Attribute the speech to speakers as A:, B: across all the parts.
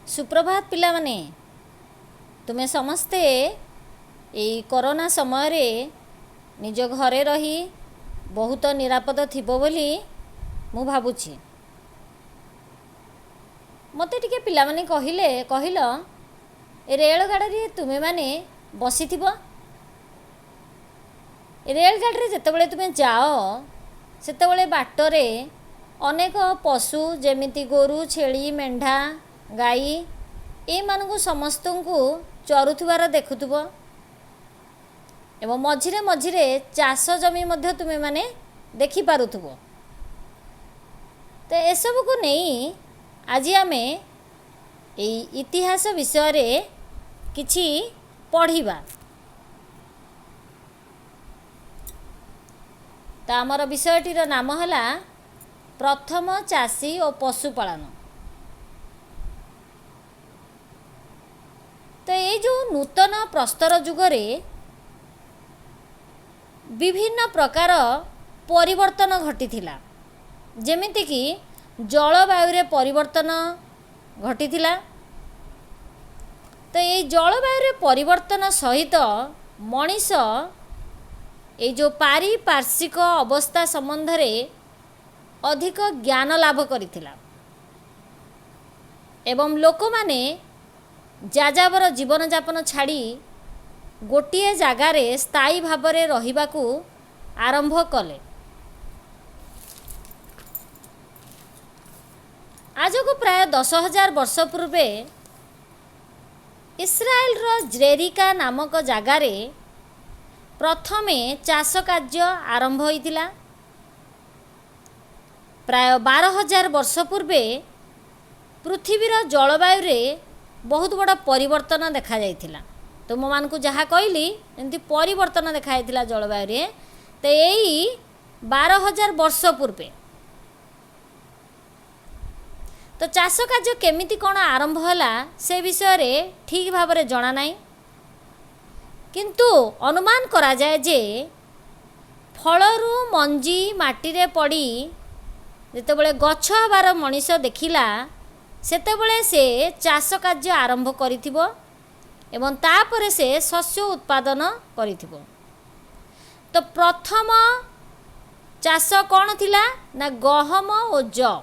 A: ସୁପ୍ରଭାତ ପିଲାମାନେ। ତୁମେ ସମସ୍ତେ ଏଇ କରୋନା ସମୟରେ ନିଜ ଘରେ ରହି ବହୁତ ନିରାପଦ ଥିବ ବୋଲି ମୁଁ ଭାବୁଛି। ମୋତେ ଟିକେ ପିଲାମାନେ କହିଲ, ରେଳଗାଡ଼ିରେ ତୁମେମାନେ ବସିଥିବ। ରେଳଗାଡ଼ିରେ ଯେତେବେଳେ ତୁମେ ଯାଅ, ସେତେବେଳେ ବାଟରେ ଅନେକ ପଶୁ ଯେମିତି ଗୋରୁ, ଛେଳି, ମେଣ୍ଢା, ଗାଈ ଏଇମାନଙ୍କୁ ସମସ୍ତଙ୍କୁ ଚରୁଥିବାର ଦେଖୁଥିବ ଏବଂ ମଝିରେ ମଝିରେ ଚାଷ ଜମି ମଧ୍ୟ ତୁମେମାନେ ଦେଖିପାରୁଥିବ। ତ ଏସବୁକୁ ନେଇ ଆଜି ଆମେ ଏଇ ଇତିହାସ ବିଷୟରେ କିଛି ପଢ଼ିବା। ତ ଆମର ବିଷୟଟିର ନାମ ହେଲା ପ୍ରଥମ ଚାଷୀ ଓ ପଶୁପାଳନ। ତ ଏଇ ଯେଉଁ ନୂତନ ପ୍ରସ୍ତର ଯୁଗରେ ବିଭିନ୍ନ ପ୍ରକାର ପରିବର୍ତ୍ତନ ଘଟିଥିଲା, ଯେମିତିକି ଜଳବାୟୁରେ ପରିବର୍ତ୍ତନ ଘଟିଥିଲା। ତ ଏଇ ଜଳବାୟୁରେ ପରିବର୍ତ୍ତନ ସହିତ ମଣିଷ ଏଇ ଯେଉଁ ପାରିପାର୍ଶ୍ୱିକ ଅବସ୍ଥା ସମ୍ବନ୍ଧରେ ଅଧିକ ଜ୍ଞାନ ଲାଭ କରିଥିଲା ଏବଂ ଲୋକମାନେ ଯାଯାବର ଜୀବନଯାପନ ଛାଡ଼ି ଗୋଟିଏ ଜାଗାରେ ସ୍ଥାୟୀ ଭାବରେ ରହିବାକୁ ଆରମ୍ଭ କଲେ। ଆଜକୁ ପ୍ରାୟ 10,000 ବର୍ଷ ପୂର୍ବେ ଇସ୍ରାଏଲର ଜେରିକା ନାମକ ଜାଗାରେ ପ୍ରଥମେ ଚାଷ କାର୍ଯ୍ୟ ଆରମ୍ଭ ହୋଇଥିଲା। ପ୍ରାୟ 12,000 ବର୍ଷ ପୂର୍ବେ ପୃଥିବୀର ଜଳବାୟୁରେ ବହୁତ ବଡ଼ ପରିବର୍ତ୍ତନ ଦେଖାଯାଇଥିଲା। ତୁମମାନଙ୍କୁ ଯାହା କହିଲି, ଏମିତି ପରିବର୍ତ୍ତନ ଦେଖାଯାଇଥିଲା ଜଳବାୟୁରେ, ତ ଏଇ 12,000 ବର୍ଷ ପୂର୍ବେ। ତ ଚାଷ କାର୍ଯ୍ୟ କେମିତି କ'ଣ ଆରମ୍ଭ ହେଲା ସେ ବିଷୟରେ ଠିକ୍ ଭାବରେ ଜଣା ନାହିଁ, କିନ୍ତୁ ଅନୁମାନ କରାଯାଏ ଯେ ଫଳରୁ ମଞ୍ଜି ମାଟିରେ ପଡ଼ି ଯେତେବେଳେ ଗଛ ହେବାର ମଣିଷ ଦେଖିଲା, ସେତେବେଳେ ସେ ଚାଷ କାର୍ଯ୍ୟ ଆରମ୍ଭ କରିଥିବ ଏବଂ ତାପରେ ସେ ଶସ୍ୟ ଉତ୍ପାଦନ କରିଥିବ। ତ ପ୍ରଥମ ଚାଷ କ'ଣ ଥିଲା ନା ଗହମ ଓ ଯଅ।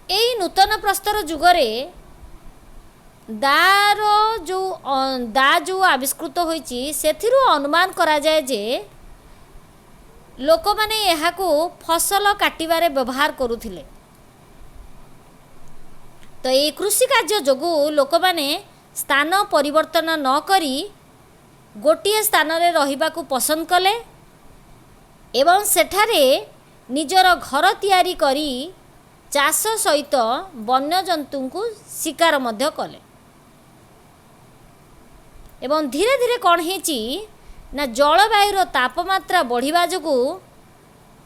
A: ଏଇ ନୂତନ ପ୍ରସ୍ତର ଯୁଗରେ ଦାର ଯେଉଁ ଦା ଯେଉଁ ଆବିଷ୍କୃତ ହୋଇଛି, ସେଥିରୁ ଅନୁମାନ କରାଯାଏ ଯେ ଲୋକମାନେ ଏହାକୁ ଫସଲ କାଟିବାରେ ବ୍ୟବହାର କରୁଥିଲେ। ତ ଏଇ କୃଷି କାର୍ଯ୍ୟ ଯୋଗୁଁ ଲୋକମାନେ ସ୍ଥାନ ପରିବର୍ତ୍ତନ ନ କରି ଗୋଟିଏ ସ୍ଥାନରେ ରହିବାକୁ ପସନ୍ଦ କଲେ ଏବଂ ସେଠାରେ ନିଜର ଘର ତିଆରି କରି ଚାଷ ସହିତ ବନ୍ୟଜନ୍ତୁଙ୍କୁ ଶିକାର ମଧ୍ୟ କଲେ। ଏବଂ ଧୀରେ ଧୀରେ କ'ଣ ହେଇଛି ନା ଜଳବାୟୁର ତାପମାତ୍ରା ବଢ଼ିବା ଯୋଗୁଁ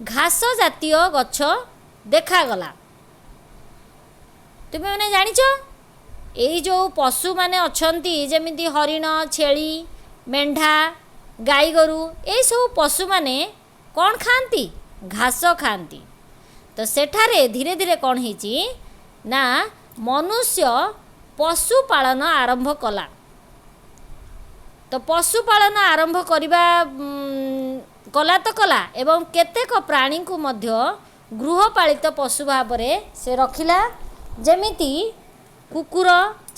A: ଘାସ ଜାତୀୟ ଗଛ ଦେଖାଗଲା। ତୁମେମାନେ ଜାଣିଛ, ଏଇ ଯେଉଁ ପଶୁମାନେ ଅଛନ୍ତି, ଯେମିତି ହରିଣ, ଛେଳି, ମେଣ୍ଢା, ଗାଈ ଗୋରୁ, ଏଇସବୁ ପଶୁମାନେ କ'ଣ ଖାଆନ୍ତି? ଘାସ ଖାଆନ୍ତି। ତ ସେଠାରେ ଧୀରେ ଧୀରେ କ'ଣ ହେଇଛି ନା ମନୁଷ୍ୟ ପଶୁପାଳନ ଆରମ୍ଭ କଲା। ତ ପଶୁପାଳନ ଆରମ୍ଭ କରିବା କଲା ତ କଲା, ଏବଂ କେତେକ ପ୍ରାଣୀଙ୍କୁ ମଧ୍ୟ ଗୃହପାଳିତ ପଶୁ ଭାବରେ ସେ ରଖିଲା, ଯେମିତି କୁକୁର,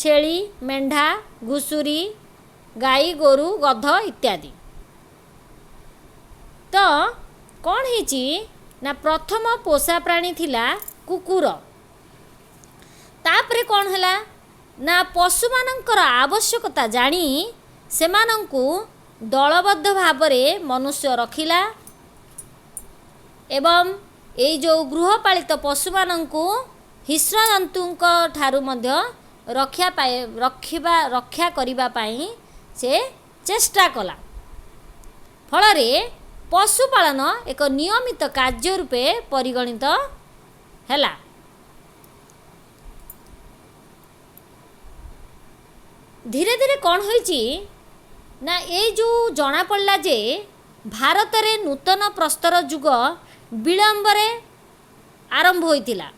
A: ଛେଳି, ମେଣ୍ଢା, ଘୁଷୁରୀ, ଗାଈ ଗୋରୁ, ଗଧ ଇତ୍ୟାଦି। ତ କ'ଣ ହେଇଛି ନା ପ୍ରଥମ ପୋଷା ପ୍ରାଣୀ ଥିଲା କୁକୁର। ତାପରେ କ'ଣ ହେଲା ନା ପଶୁମାନଙ୍କର ଆବଶ୍ୟକତା ଜାଣି ସେମାନଙ୍କୁ ଦଳବଦ୍ଧ ଭାବରେ ମନୁଷ୍ୟ ରଖିଲା ଏବଂ ଏଇ ଯେଉଁ ଗୃହପାଳିତ ପଶୁମାନଙ୍କୁ ହିଂସ୍ର ଜନ୍ତୁଙ୍କ ଠାରୁ ମଧ୍ୟ ରକ୍ଷା ପାଇ ରଖିବା ରକ୍ଷା କରିବା ପାଇଁ ସେ ଚେଷ୍ଟା କଲା। ଫଳରେ ପଶୁପାଳନ ଏକ ନିୟମିତ କାର୍ଯ୍ୟ ରୂପେ ପରିଗଣିତ ହେଲା। ଧୀରେ ଧୀରେ କ'ଣ ହୋଇଛି ନା ଏଇ ଯେଉଁ ଜଣାପଡ଼ିଲା ଯେ ଭାରତରେ ନୂତନ ପ୍ରସ୍ତର ଯୁଗ ବିଳମ୍ବରେ ଆରମ୍ଭ ହୋଇଥିଲା।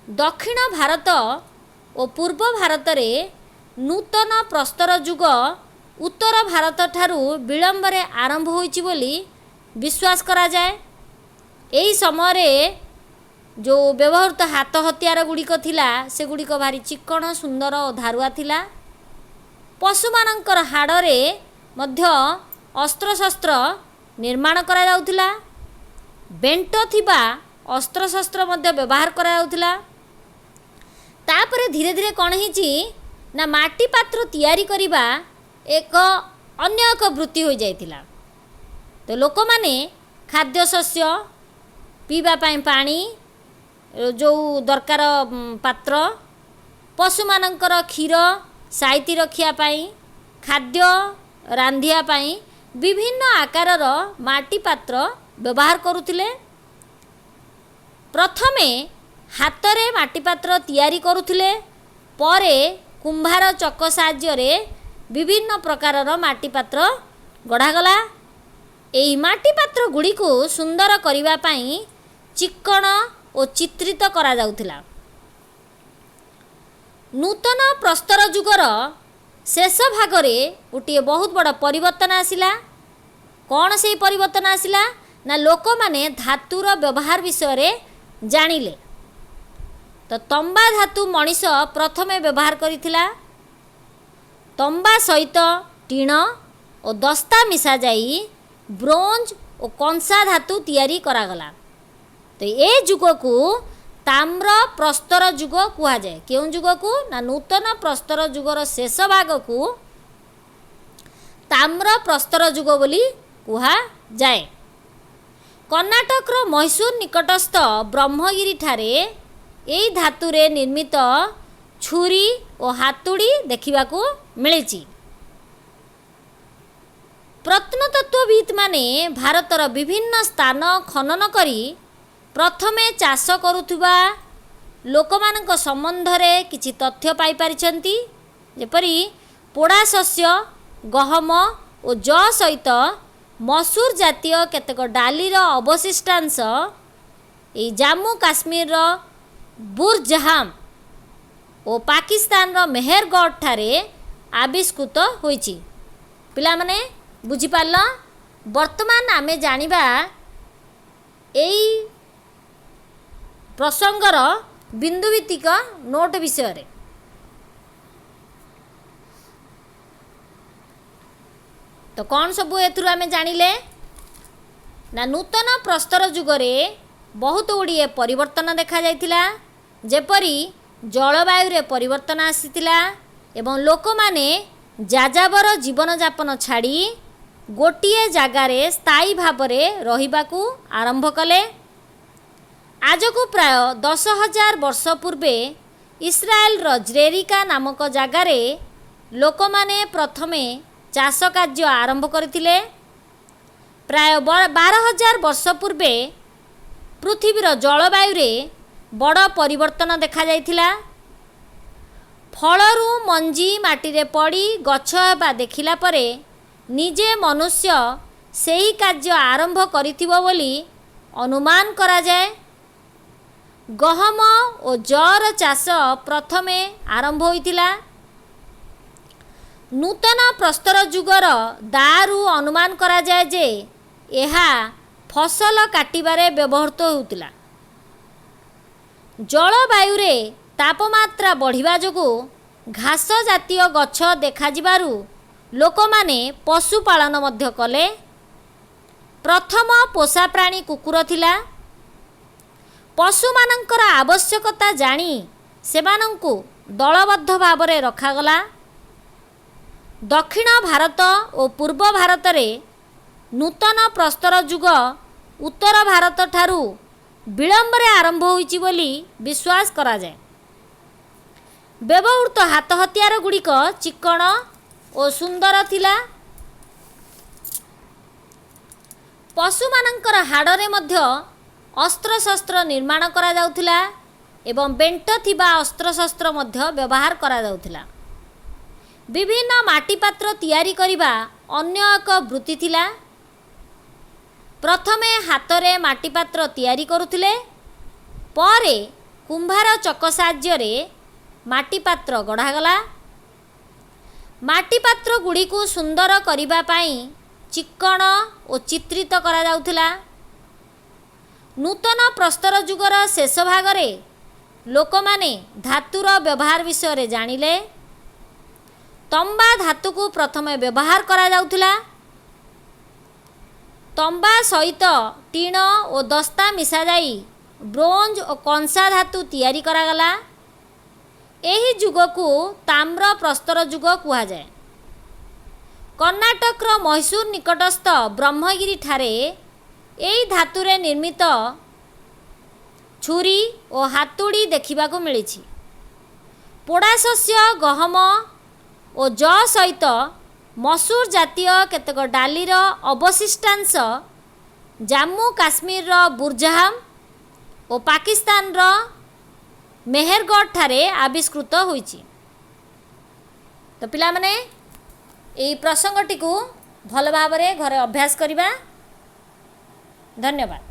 A: ଦକ୍ଷିଣ ଭାରତ ଓ ପୂର୍ବ ଭାରତରେ ନୂତନ ପ୍ରସ୍ତର ଯୁଗ ଉତ୍ତର ଭାରତଠାରୁ ବିଳମ୍ବରେ ଆରମ୍ଭ ହୋଇଛି ବୋଲି ବିଶ୍ୱାସ କରାଯାଏ। ଏହି ସମୟରେ ଯେଉଁ ବ୍ୟବହୃତ ହାତ ହତିଆର ଗୁଡ଼ିକ ଥିଲା, ସେଗୁଡ଼ିକ ଭାରି ଚିକ୍କଣ, ସୁନ୍ଦର ଓ ଧାରୁଆ ଥିଲା। ପଶୁମାନଙ୍କର ହାଡ଼ରେ ମଧ୍ୟ ଅସ୍ତ୍ରଶସ୍ତ୍ର ନିର୍ମାଣ କରାଯାଉଥିଲା। ବେଣ୍ଟ ଥିବା ଅସ୍ତ୍ରଶସ୍ତ୍ର ମଧ୍ୟ ବ୍ୟବହାର କରାଯାଉଥିଲା। ତାପରେ ଧୀରେ ଧୀରେ କ'ଣ ହେଇଛି ନା, ମାଟି ପାତ୍ର ତିଆରି କରିବା ଏକ ଅନ୍ୟ ଏକ ବୃତ୍ତି ହୋଇଯାଇଥିଲା। ତ ଲୋକମାନେ ଖାଦ୍ୟଶସ୍ୟ, ପିଇବା ପାଇଁ ପାଣି ଯେଉଁ ଦରକାର ପାତ୍ର, ପଶୁମାନଙ୍କର କ୍ଷୀର ସାଇତି ରଖିବା ପାଇଁ, ଖାଦ୍ୟ ରାନ୍ଧିବା ପାଇଁ ବିଭିନ୍ନ ଆକାରର ମାଟି ପାତ୍ର ବ୍ୟବହାର କରୁଥିଲେ। ପ୍ରଥମେ ହାତରେ ମାଟି ପାତ୍ର ତିଆରି କରୁଥିଲେ, ପରେ କୁମ୍ଭାର ଚକ ସାହାଯ୍ୟରେ ବିଭିନ୍ନ ପ୍ରକାରର ମାଟି ପାତ୍ର ଗଢ଼ାଗଲା। ଏହି ମାଟି ପାତ୍ର ଗୁଡ଼ିକୁ ସୁନ୍ଦର କରିବା ପାଇଁ ଚିକ୍କଣ ଓ ଚିତ୍ରିତ କରାଯାଉଥିଲା। ନୂତନ ପ୍ରସ୍ତର ଯୁଗର ଶେଷ ଭାଗରେ ଗୋଟିଏ ବହୁତ ବଡ଼ ପରିବର୍ତ୍ତନ ଆସିଲା। କ'ଣ ସେଇ ପରିବର୍ତ୍ତନ ଆସିଲା ନା, ଲୋକମାନେ ଧାତୁର ବ୍ୟବହାର ବିଷୟରେ ଜାଣିଲେ। ତ ତମ୍ବା ଧାତୁ ମଣିଷ ପ୍ରଥମେ ବ୍ୟବହାର କରିଥିଲା। ତମ୍ବା ସହିତ ଟିଣ ଓ ଦସ୍ତା ମିଶାଯାଇ ବ୍ରୋଞ୍ଜ ଓ କଂସା ଧାତୁ ତିଆରି କରାଗଲା। ତ ଏ ଯୁଗକୁ ତାମ୍ର ପ୍ରସ୍ତର ଯୁଗ କୁହାଯାଏ। କେଉଁ ଯୁଗକୁ ନା, ନୂତନ ପ୍ରସ୍ତର ଯୁଗର ଶେଷ ଭାଗକୁ ତାମ୍ର ପ୍ରସ୍ତର ଯୁଗ ବୋଲି କୁହାଯାଏ। କର୍ଣ୍ଣାଟକର ମହୀଶୂର ନିକଟସ୍ଥ ବ୍ରହ୍ମଗିରିଠାରେ ଏହି ଧାତୁରେ ନିର୍ମିତ ଛୁରୀ ଓ ହାତୁଡ଼ି ଦେଖିବାକୁ ମିଳିଛି। ପ୍ରତ୍ନତତ୍ତ୍ୱବିତ୍ମାନେ ଭାରତର ବିଭିନ୍ନ ସ୍ଥାନ ଖନନ କରି ପ୍ରଥମେ ଚାଷ କରୁଥିବା ଲୋକମାନଙ୍କ ସମ୍ବନ୍ଧରେ କିଛି ତଥ୍ୟ ପାଇପାରିଛନ୍ତି। ଯେପରି ପୋଡ଼ା ଶସ୍ୟ ଗହମ ଓ ଯଅ ସହିତ ମସୁର ଜାତୀୟ କେତେକ ଡାଲିର ଅବଶିଷ୍ଟାଂଶ ଏଇ ଜାମ୍ମୁ କାଶ୍ମୀରର ବୁରଜାହାମ ଓ ପାକିସ୍ତାନର ମେହେରଗଡ଼ଠାରେ ଆବିଷ୍କୃତ ହୋଇଛି। ପିଲାମାନେ, ବୁଝିପାରିଲ? ବର୍ତ୍ତମାନ ଆମେ ଜାଣିବା ଏଇ ପ୍ରସଙ୍ଗର ବିନ୍ଦୁଭିତ୍ତିକ ନୋଟ୍ ବିଷୟରେ। ତ କ'ଣ ସବୁ ଏଥିରୁ ଆମେ ଜାଣିଲେ ନା, ନୂତନ ପ୍ରସ୍ତର ଯୁଗରେ ବହୁତ ଗୁଡ଼ିଏ ପରିବର୍ତ୍ତନ ଦେଖାଯାଇଥିଲା। ଯେପରି ଜଳବାୟୁରେ ପରିବର୍ତ୍ତନ ଆସିଥିଲା ଏବଂ ଲୋକମାନେ ଯାଯାବର ଜୀବନଯାପନ ଛାଡ଼ି ଗୋଟିଏ ଜାଗାରେ ସ୍ଥାୟୀ ଭାବରେ ରହିବାକୁ ଆରମ୍ଭ କଲେ। ଆଜକୁ ପ୍ରାୟ 10,000 ବର୍ଷ ପୂର୍ବେ ଇସ୍ରାଏଲର ଜେରିକା ନାମକ ଜାଗାରେ ଲୋକମାନେ ପ୍ରଥମେ ଚାଷ କାର୍ଯ୍ୟ ଆରମ୍ଭ କରିଥିଲେ। ପ୍ରାୟ 12,000 ବର୍ଷ ପୂର୍ବେ ପୃଥିବୀର ଜଳବାୟୁରେ ବଡ଼ ପରିବର୍ତ୍ତନ ଦେଖାଯାଇଥିଲା। ଫଳରୁ ମଞ୍ଜି ମାଟିରେ ପଡ଼ି ଗଛ ହେବା ଦେଖିଲା ପରେ ନିଜେ ମନୁଷ୍ୟ ସେହି କାର୍ଯ୍ୟ ଆରମ୍ଭ କରିଥିବ ବୋଲି ଅନୁମାନ କରାଯାଏ। ଗହମ ଓ ଯଅର ଚାଷ ପ୍ରଥମେ ଆରମ୍ଭ ହୋଇଥିଲା। ନୂତନ ପ୍ରସ୍ତର ଯୁଗର ଦାଆରୁ ଅନୁମାନ କରାଯାଏ ଯେ ଏହା ଫସଲ କାଟିବାରେ ବ୍ୟବହୃତ ହେଉଥିଲା। ଜଳବାୟୁରେ ତାପମାତ୍ରା ବଢ଼ିବା ଯୋଗୁଁ ଘାସ ଜାତୀୟ ଗଛ ଦେଖାଯିବାରୁ ଲୋକମାନେ ପଶୁପାଳନ ମଧ୍ୟ କଲେ। ପ୍ରଥମ ପୋଷା ପ୍ରାଣୀ କୁକୁର ଥିଲା। ପଶୁମାନଙ୍କର ଆବଶ୍ୟକତା ଜାଣି ସେମାନଙ୍କୁ ଦଳବଦ୍ଧ ଭାବରେ ରଖାଗଲା। ଦକ୍ଷିଣ ଭାରତ ଓ ପୂର୍ବ ଭାରତରେ ନୂତନ ପ୍ରସ୍ତର ଯୁଗ ଉତ୍ତର ଭାରତଠାରୁ ବିଳମ୍ବରେ ଆରମ୍ଭ ହୋଇଛି ବୋଲି ବିଶ୍ୱାସ କରାଯାଏ। ବ୍ୟବହୃତ ହାତ ହତିଆର ଗୁଡ଼ିକ ଚିକ୍କଣ ଓ ସୁନ୍ଦର ଥିଲା। ପଶୁମାନଙ୍କର ହାଡ଼ରେ ମଧ୍ୟ ଅସ୍ତ୍ରଶସ୍ତ୍ର ନିର୍ମାଣ କରାଯାଉଥିଲା ଏବଂ ବେଣ୍ଟ ଥିବା ଅସ୍ତ୍ରଶସ୍ତ୍ର ମଧ୍ୟ ବ୍ୟବହାର କରାଯାଉଥିଲା। ବିଭିନ୍ନ ମାଟିପାତ୍ର ତିଆରି କରିବା ଅନ୍ୟ ଏକ ବୃତ୍ତି ଥିଲା। ପ୍ରଥମେ ହାତରେ ମାଟିପାତ୍ର ତିଆରି କରୁଥିଲେ, ପରେ କୁମ୍ଭାର ଚକ ସାହାଯ୍ୟରେ ମାଟିପାତ୍ର ଗଢ଼ାଗଲା। ମାଟିପାତ୍ର ଗୁଡ଼ିକୁ ସୁନ୍ଦର କରିବା ପାଇଁ ଚିକ୍କଣ ଓ ଚିତ୍ରିତ କରାଯାଉଥିଲା। ନୂତନ ପ୍ରସ୍ତର ଯୁଗର ଶେଷ ଭାଗରେ ଲୋକମାନେ ଧାତୁର ବ୍ୟବହାର ବିଷୟରେ ଜାଣିଲେ। ତମ୍ବା ଧାତୁକୁ ପ୍ରଥମେ ବ୍ୟବହାର କରାଯାଉଥିଲା। ତମ୍ବା ସହିତ ଟିଣ ଓ ଦସ୍ତା ମିଶାଯାଇ ବ୍ରୋଞ୍ଜ ଓ କଂସା ଧାତୁ ତିଆରି କରାଗଲା। ଏହି ଯୁଗକୁ ତାମ୍ର ପ୍ରସ୍ତର ଯୁଗ କୁହାଯାଏ। କର୍ଣ୍ଣାଟକର ମହୀଶୂର ନିକଟସ୍ଥ ବ୍ରହ୍ମଗିରିଠାରେ ଏହି ଧାତୁରେ ନିର୍ମିତ ଛୁରୀ ଓ ହାତୁଡ଼ି ଦେଖିବାକୁ ମିଳିଛି। ପୋଡ଼ା ଶସ୍ୟ ଗହମ ଓ ଯଅ ସହିତ ମସୁର ଜାତୀୟ କେତେକ ଡାଲିର ଅବଶିଷ୍ଟାଂଶ ଜାମ୍ମୁ କାଶ୍ମୀରର ବୁରଜାହମ ଓ ପାକିସ୍ତାନର ମେହେରଗଡ଼ଠାରେ ଆବିଷ୍କୃତ ହୋଇଛି। ତ ପିଲାମାନେ, ଏହି ପ୍ରସଙ୍ଗଟିକୁ ଭଲ ଭାବରେ ଘରେ ଅଭ୍ୟାସ କରିବା। ଧନ୍ୟବାଦ।